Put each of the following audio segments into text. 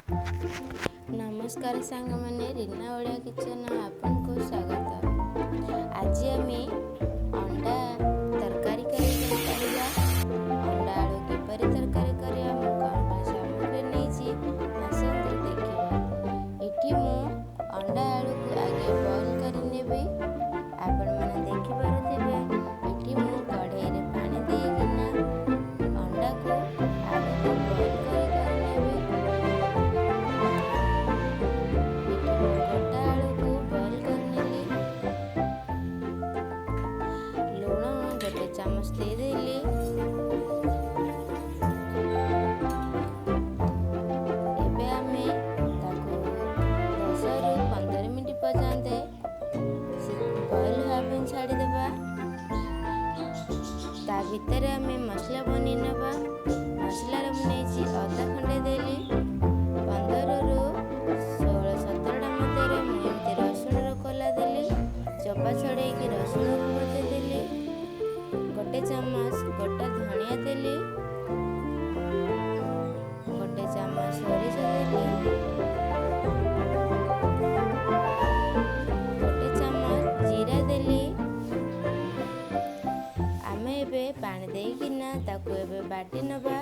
ନମସ୍କାର ସାଙ୍ଗମାନେ, ରୀନା ଓଡ଼ିଆ କିଚେନ୍ ଆପଣଙ୍କୁ ସ୍ୱାଗତ। ଆଜି ଆମେ ଅଣ୍ଡା ତରକାରୀ କରିବା। ଅଣ୍ଡା ଆଳୁ କିପରି ତରକାରୀ କରିବା, ମୁଁ କ'ଣ କ'ଣ ସାମଗ୍ରୀ ନେଇଛି, ଆସନ୍ତୁ ଦେଖିବା। ଏଠି ମୁଁ ଅଣ୍ଡା ଆଳୁକୁ ଆଗେ ବଏଲ୍ କରିନେବି। ଆପଣମାନେ ଦେଖିପାରୁଥିବେ, ଏଠି ମୁଁ କଢ଼େଇରେ ପାଣି ଦେଇକିନା ଅଣ୍ଡାକୁ ଆଳୁକୁ ବଏଲ୍ କରି କରିନେବି। ଏଠି ମୁଁ ଗୋଟା ଆଳୁକୁ ବଏଲ୍ କରିନେଲି। ଲୁଣ 1 ଚାମଚ ଦେଇଦେଲି। ଏବେ ଆମେ ତାକୁ 10ରୁ 15 ମିନିଟ୍ ପର୍ଯ୍ୟନ୍ତ ବଏଲ୍ ହେବା ପାଇଁ ଛାଡ଼ିଦେବା। ତା ଭିତରେ ଆମେ ମସଲା ବନେଇ ନେବା। ମସଲାରେ ମୁଁ ନେଇଛି ଅଦା ଖଣ୍ଡେ ଦେଲି, 15ରୁ 16 17ଟା ମଧ୍ୟରେ ମୁଁ ଏମିତି ରସୁଣର କୋଲା ଦେଲି, ଚୋପା ଛଡ଼େଇକି ରସୁଣକୁ ମଧ୍ୟ ଦେଲି, 1 ଚାମଚ ଗୋଟା ଧନିଆ ଦେଲି, 1 ଚାମଚ ସୋରିଷ ଦେଲି, 1 ଚାମଚ ଜିରା ଦେଲି। ଆମେ ଏବେ ପାଣି ଦେଇକିନା ତାକୁ ଏବେ ବାଟି ନେବା।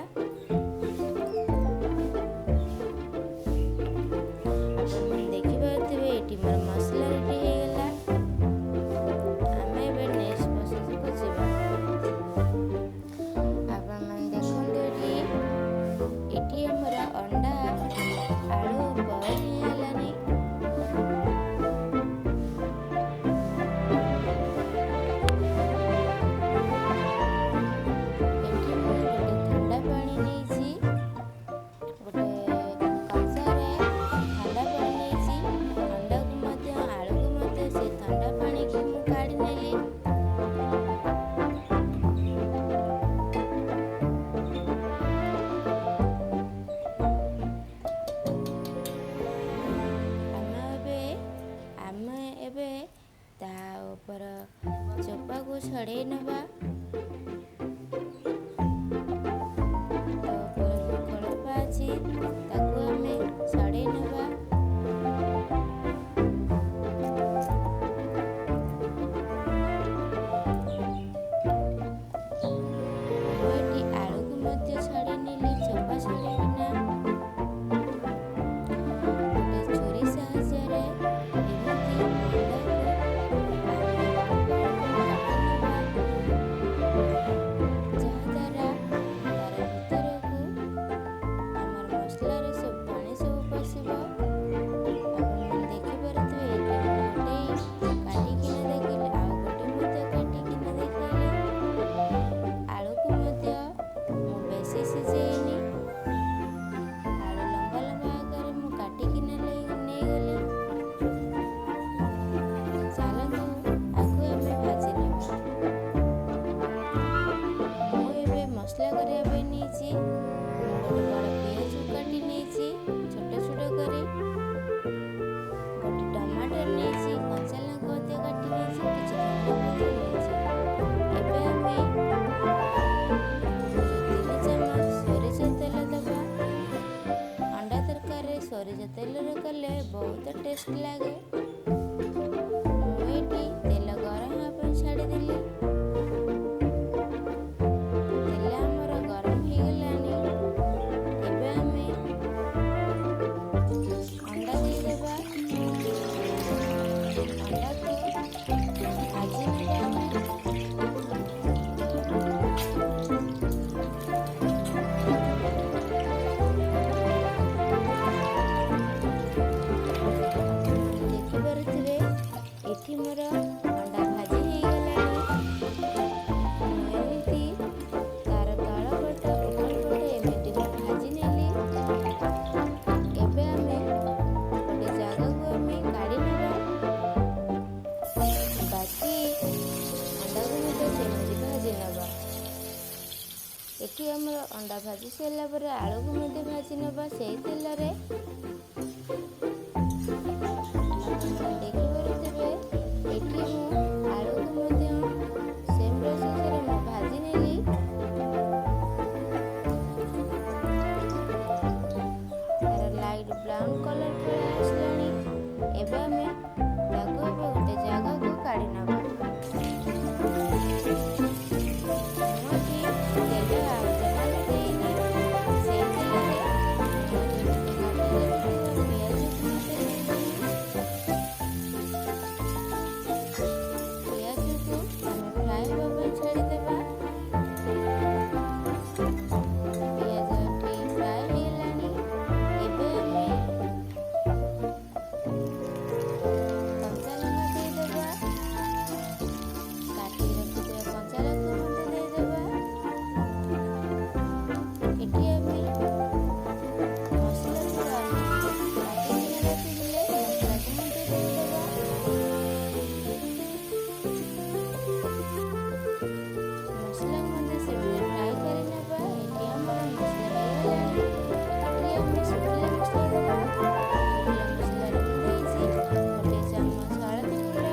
ଆପଣମାନେ ଦେଖିପାରୁଥିବେ, ଏଠି ମୋର ମସଲା ରେଡ଼ି ହେଇଗଲା। ଆମେ ଏବେ ନେକ୍ସଟ ପ୍ରୋସେସକୁ ଯିବା। ଆପଣମାନେ ଦେଖନ୍ତୁ, ଏଠି ଆମର ଅଣ୍ଡା ଆଳୁ ବଏଲ୍ ହେଇଗଲାଣି। ଏଠି ମୁଁ ଗୋଟେ ଥଣ୍ଡା ପାଣି ନେଇଛି, ଗୋଟେ କଂସାରେ ଥଣ୍ଡା ପାଣି ନେଇଛି। ଅଣ୍ଡାକୁ ମଧ୍ୟ ଆଳୁକୁ ମଧ୍ୟ ସେ ଥଣ୍ଡା ପାଣିକି ମୁଁ କାଢ଼ି ନେଲି। ଆମେ ଏବେ ତା ଉପର ଚୋପାକୁ ଛଡ଼େଇ ନେବା। ତା ଉପରେ ଯେଉଁ ଖୋଳପା ଅଛି ତାକୁ ଆମେ ଛଡ଼େଇ ନେବା। ମୁଁ ଏଠି ଆଳୁକୁ ମଧ୍ୟ ଛଡ଼େଇ ନେଲି ଚୋପା ଛଡ଼େଇକିନା। ଗୋଟେ ଛୁରୀ ସାହାଯ୍ୟରେ ଏମିତି ଅଣ୍ଡାକୁ ଆମେ ଅଳ୍ପ ଅଳ୍ପ କାଟି ନେବା, ଯାହାଦ୍ୱାରା ତାର ଭିତରକୁ ଆମର ମସଲାରେ ସବୁ ପାଣି ସବୁ ପଶିବ। ଆପଣମାନେ ଦେଖିପାରୁଥିବେ, ଏଠି ମୁଁ ଗୋଟେ କାଟିକିନା ଦେଖିଲି, ଆଉ ଗୋଟେ ମଧ୍ୟ କାଟିକିନା ଦେଖେଇଲି। ଆଳୁକୁ ମଧ୍ୟ ମୁଁ ବେଶୀ ସିଝେଇନି, ଆଳୁ ଲମ୍ବା ଲମ୍ବା ଆକାରରେ ମୁଁ କାଟିକିନା ନେଇଗଲି। ଚାଲନ୍ତୁ ଆକୁ ଆମେ ଭାଜି ନେବା। ମୁଁ ଏବେ ମସଲା କରିବା ପାଇଁ ନେଇଛି। ମୁଁ ଗୋଟେ ବଡ଼ ପିଆଜ କାଟି ନେଇଛି ଛୋଟ ଛୋଟ କରି, ଗୋଟେ ଟମାଟର ନେଇଛି, କଞ୍ଚା ଲଙ୍କା ମଧ୍ୟ କାଟି ନେଇଛି, କିଛି ଧନିଆ ପତ୍ର ନେଇଛି। ଏବେ ଆମେ 2ରୁ 3 ଚାମଚ ସୋରିଷ ତେଲ ଦେବା। ଅଣ୍ଡା ତରକାରୀରେ ସୋରିଷ ତେଲରେ କଲେ ବହୁତ ଟେଷ୍ଟ ଲାଗେ। ମୁଁ ଏଠି ତେଲ ଗରମ ହେବା ପାଇଁ ଛାଡ଼ିଦେଲି। ତେଲ ଆମର ଗରମ ହେଇଗଲାଣି। ଏବେ ଆମେ ଅଣ୍ଡା ଦେଇଦେବା। ଅଣ୍ଡାକୁ ଭାଜି ନେବା ଆମେ। ଆପଣମାନେ ଦେଖିପାରୁଥିବେ, ଏଠି ମୋର ଅଣ୍ଡା ଭାଜି ହେଇଗଲାଣି। ମୁଁ ଏମିତି ତାର ତଳ ପଟ ଉପର ପଟ ଏମିତି ମୁଁ ଭାଜି ନେଲି। ଏବେ ଆମେ ଗୋଟେ ଜାଗାକୁ ଆମେ କାଢ଼ି ନେବା। ବାକି ଅଣ୍ଡାକୁ ମଧ୍ୟ ସେମିତି ଭାଜି ନେବା। ଏଠି ଆମର ଅଣ୍ଡା ଭାଜି ସାରିଲା ପରେ ଆଳୁକୁ ମଧ୍ୟ ଭାଜି ନେବା ସେଇ ତେଲରେ। ଆପଣମାନେ ଦେଖିପାରୁଥିବେ, ଏଠି ମୁଁ ଆଳୁକୁ ମଧ୍ୟ ସେମ୍ ପ୍ରୋସେସରେ ମୁଁ ଭାଜି ନେଲି। ତାର ଲାଇଟ୍ ଟମାଟୋରୁ ବ୍ରାଉନ୍ କଲର୍ ପଳେଇ ଆସିଲାଣି। ଏବେ ଆମେ ତାକୁ ଏବେ ଗୋଟେ ଜାଗାକୁ କାଢ଼ି ନେବା। ମୁଁ ଏଠି ତେଲ ଆଉ ଜମା ବି ଦେଇନି। ସେଇ ତେଲରେ ମୁଁ କାଟି ରଖିଥିବା ପିଆଜକୁ ମଧ୍ୟ ଦେଇଦେଲି। ପିଆଜକୁ ଆମେ ଫ୍ରାଏ ହେବା ପାଇଁ ଛାଡ଼ିଦେବା। ପିଆଜ ଏଠି ଫ୍ରାଏ ହେଇଗଲାଣି। ଏବେ ଆମେ କଞ୍ଚା ଲଙ୍କା ଦେଇଦେବା। କାଟି ରଖିଥିବା କଞ୍ଚା ଲଙ୍କା ମଧ୍ୟ ଦେଇଦେବା। ଏଠି ଆମେ ମସଲାକୁ ଆମେ ବାଟିକିନା ରଖିଥିଲେ ମସଲାକୁ ମଧ୍ୟ ଦେଇଦେବା। ମସଲାକୁ ମଧ୍ୟ ସେମିତି ଫ୍ରାଏ କରିନେବା। ଏଠି ଆମର ମସଲା ହେଇଗଲାଣି। ଏଠି ଆମେ ଶୁଖିଲା ମସଲା ଦେବା। ଶୁଖିଲା ମସଲାରେ ମୁଁ ଦେଇଛି 1 ଚାମଚ ହଳଦୀ ଗୁଣ୍ଡ।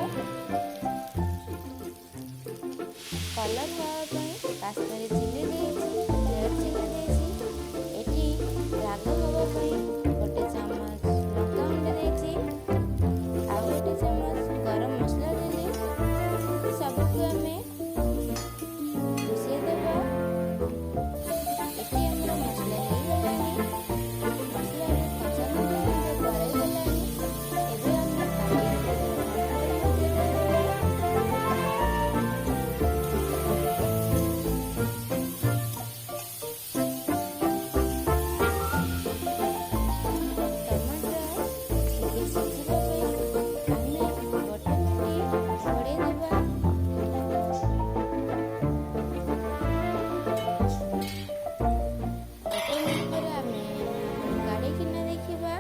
କଲର୍ ହେବା ପାଇଁ କାଶ୍ମୀରୀ ଚିଲି ଦେଇଛି, ରେଡ଼୍ ଚିଲି ଦେଇଛି। ଏଠି ରାଗ ହେବା ପାଇଁ 1 ଚାମଚ ଲଙ୍କା ଗୁଣ୍ଡ ଦେଇଛି, ଆଉ 1 ଚାମଚ ଗରମ ମସଲା ଦେଲି। ସବୁକୁ ଆମେ ମିଶାଇ ଦେବା। ଏଠି ଆମର ମସଲା ହେଇଗଲାଣି। ମସଲାରେ କଞ୍ଚା ଗନ୍ଧ ମଧ୍ୟ ପଳେଇଗଲାଣି। ଏବେ ଆମେ କାଟି ରଖିଥିବା ଟମାଟୋ ମଧ୍ୟ ଦେଇଦେବା। ଟମାଟୋ ଟିକେ ସିଝିବା ପାଇଁ ଆମେ 1 ମିନିଟ୍ ଘୋଡ଼େଇ ଦେବା। 1 ମିନିଟ୍ ପରେ ଆମେ କାଢ଼ିକିନା ଦେଖିବା।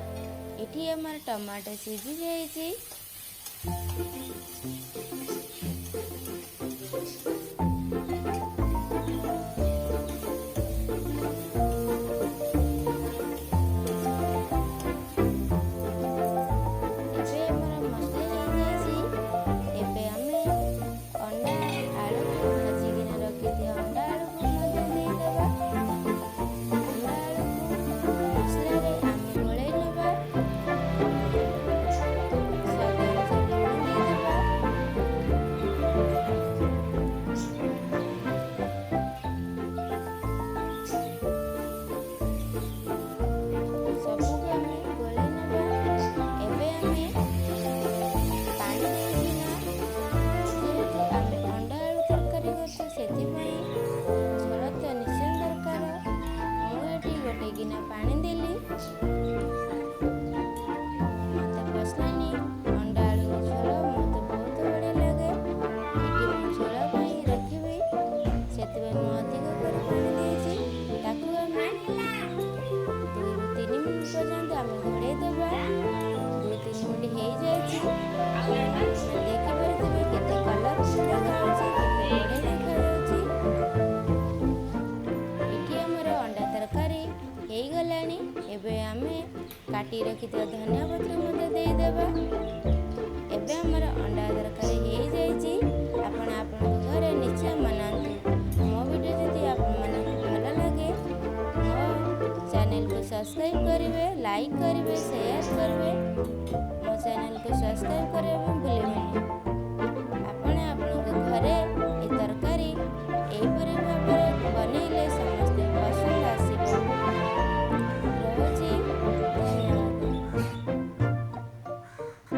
ଏଠି ଆମର ଟମାଟୋ ସିଝି ଯାଇଛି। ଏବେ ଆମର ମସଲା ହେଇଯାଇଛି। ଏବେ ଆମେ ଅଣ୍ଡା ଆଳୁକୁ ଭାଜିକିନା ରଖିଥିବା ଅଣ୍ଡା ଆଳୁକୁ ମଧ୍ୟ ଦେଇଦେବା। ଅଣ୍ଡା ଆଳୁକୁ ମସଲାରେ ଆମେ ଗୋଳେଇ ନେବା। ସ୍ୱାଦ ଅନୁସାରେ ଲୁଣ ଦେଇଦେବା। ସବୁକୁ ଆମେ ଗୋଳେଇ ନେବା। ଏବେ ଆମେ ପାଣି ଦେଇକିନା, ଯେହେତୁ ଆମେ ଅଣ୍ଡା ଆଳୁ ତରକାରୀ କରୁଛୁ ସେଥିପାଇଁ ଝୋଳ ତ ନିଶ୍ଚୟ ଦରକାର। ମୁଁ ଏଠି 1 ଗିନା ପାଣି ଦେଲି। ମୋତେ ପର୍ସନାଲି ଅଣ୍ଡା ଆଳୁର ଝୋଳ ମୋତେ ବହୁତ ବଢ଼ିଆ ଲାଗେ। ଏଠି ମୁଁ ଝୋଳ ପାଇଁ ରଖିବି, ସେଥିପାଇଁ ମୁଁ ଅଧିକ କରି ପାଣି ଦେଇଛି। ତାକୁ ଆମେ 2ରୁ 3 ମିନିଟ୍ ପର୍ଯ୍ୟନ୍ତ ଆମେ ଘୋଡ଼େଇ ଦେବା। 2-3 ମିନିଟ୍ ହେଇଯାଇଛି। ଦେଖିପାରୁଥିବେ କେତେ କଲରଫୁଲ୍ ଦେଖାଯାଉଛି, କେତେ ବଢ଼ିଆ ଦେଖାଯାଉଛି। ଏଠି ଆମର ଅଣ୍ଡା ତରକାରୀ ହେଇଗଲାଣି। ଏବେ ଆମେ କାଟି ରଖିଥିବା ଧନିଆ ପତ୍ର ମଧ୍ୟ ଦେଇଦେବା। ଏବେ ଆମର ଅଣ୍ଡା ତରକାରୀ ହେଇଯାଇଛି। ଆପଣ ଆପଣଙ୍କ ଘରେ ନିଶ୍ଚୟ ବନାନ୍ତୁ। ମୋ ଭିଡ଼ିଓ ଯଦି ଆପଣମାନଙ୍କୁ ଭଲ ଲାଗେ, ମୋ ଚ୍ୟାନେଲକୁ ସବସ୍କ୍ରାଇବ୍ କରିବେ, ଲାଇକ୍ କରିବେ, ସେୟାର କରିବେ। ମୋ ଚ୍ୟାନେଲକୁ ସବସ୍କ୍ରାଇବ୍ କରିବା ପାଇଁ ଭୁଲିବେନି।